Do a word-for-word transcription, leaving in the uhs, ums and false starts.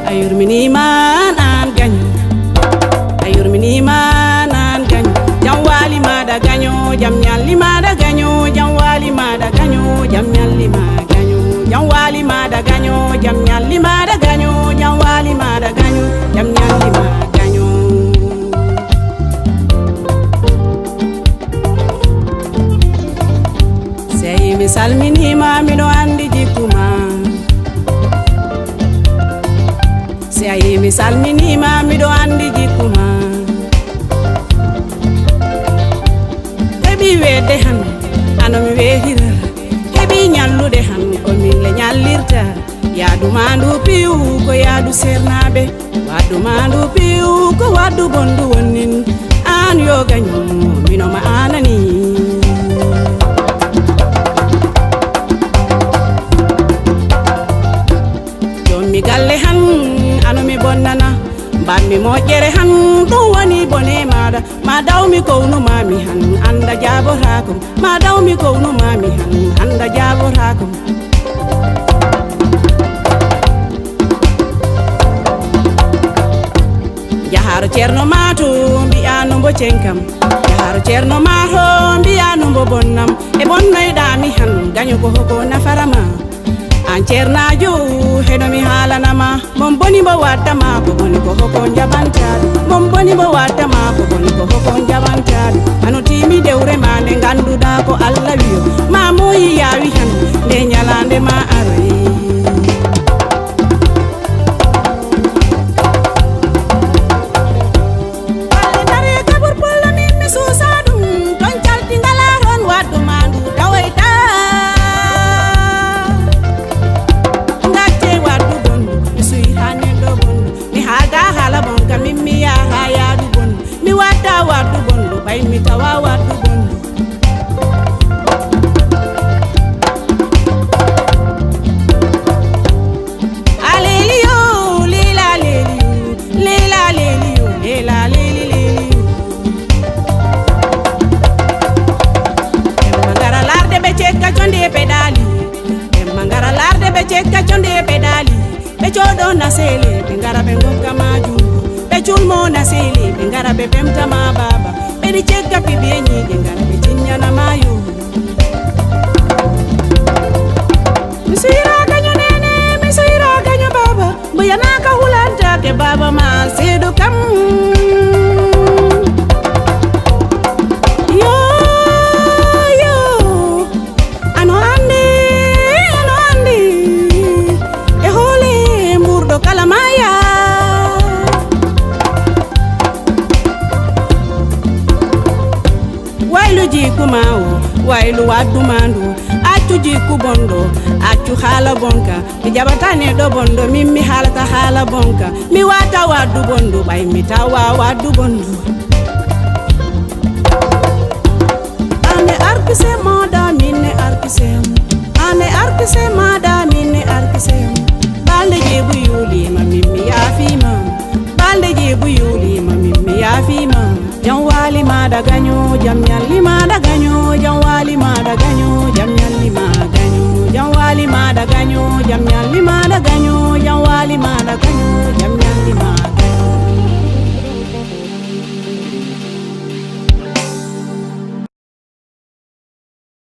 A yurminiima an, an gaño. A yurminiima an, an gaño. Jam waali maaɗa gaño, jam ñalli maaɗa gaño, jam waali maaɗa gaño, jam ñalli ma gaño. Jam waali maaɗa gaño, jam ñalli maaɗa gaño, jam waali maaɗa gaño, jam ñalli ma gaño. Sey mi salminiima, miɗo anndi jikku ma. Si a yii mi salminiima, miɗo anndi jikku ma. Heɓi weetde han, ano mi weetira. Heɓi ñallude han, ko min le ñallirta. Yaadu ma ndu piiw, ko yaadu seernaaɓe. Waadu ma ndu piiw, ko waadu bonndu wonnin. Aan yo gaño, mino ma aanani. Jommi galle han, ano mi bonnana. Mbaɗmi moƴƴere han, ɗum woni bone maaɗa. Ma daw mi kownuma mi han, annda jaabotaako. Ma daw mi kownuma mi han, annda jaabotaako. Jaharo Ceerno ma to, mbi'a no mbo cenkam. Jaharo Ceerno ma to, mbi'a no mbo bonnam. E bonnoyɗa mi han, gaño ko hoko nafara ma. An ceernaajo, heno mi haalana ma. Mon boni mbo watta ma, ko boni ko hoko njaɓanta. Mon boni mbo watta ma, ko boni ko hoko njaɓanta. Ano timi dewre ma nde ngannduɗa ko Allah wiyo. Ma moyi yaawi han, nde ñalaande ma aroyi. Golle dare kabur pullo min mi suusa ɗum. Toon calti ngala toon waɗɗo ma ndu tawoyta. Ngacce waɗɗo bonɗo, mi suyi haa neɗɗo bonɗo. Mi haalda haala bonka, min mi yaha yaadu bonɗo. Mi watta waɗɗo bonɗo, ɓay mi tawa waɗɗo bonɗo. Aleliyo, lila leliyo, lila leliyo, lila leli leliyo. Ɓe ngara larde ɓe cekka conde e peɗaali. Ɓe ngara larde ɓe cekka conde e peɗaali. Ɓe coodo na seele, ɓe ngara ɓe ngokka ma juuɗo. Ɓe culmo na seele, ɓe ngara ɓe ɓemta ma baaba. Ɓe ɗi cekka piɓi e ñiiƴe, ngara ɓe ciññana ma yo. Mi suyra gaño nene, mi suyra gaño baba. Mboyanaka hulantake baba ma seedo kam. Yo, yo, ano andi, ano andi. E hoole mburɗo kala maya. Waylu jikku ma o, waylu waddu ma ndu. Accu jikku bonɗo, accu haala bonka. Mi jaɓata neɗɗo bonɗo, min mi haalata haala bonka. Mi wata waddu bonɗo, ɓay mi tawa waddu bonɗo. Ane arkisem maɗa, min ne arkisem. Ane arkisem maɗa, min ne arkisem. Balɗe jeebu yulima, min mi yaafima. Balɗe jeebu yulima, min mi yaafima. Jam waali maaɗa gaño, jam ñalli maaɗa gaño, jam waali maaɗa gaño, jam ñalli ma gaño, jam waali maaɗa gaño, jam ñalli maaɗa gaño, jam waali maaɗa gaño, jam ñalli ma gaño.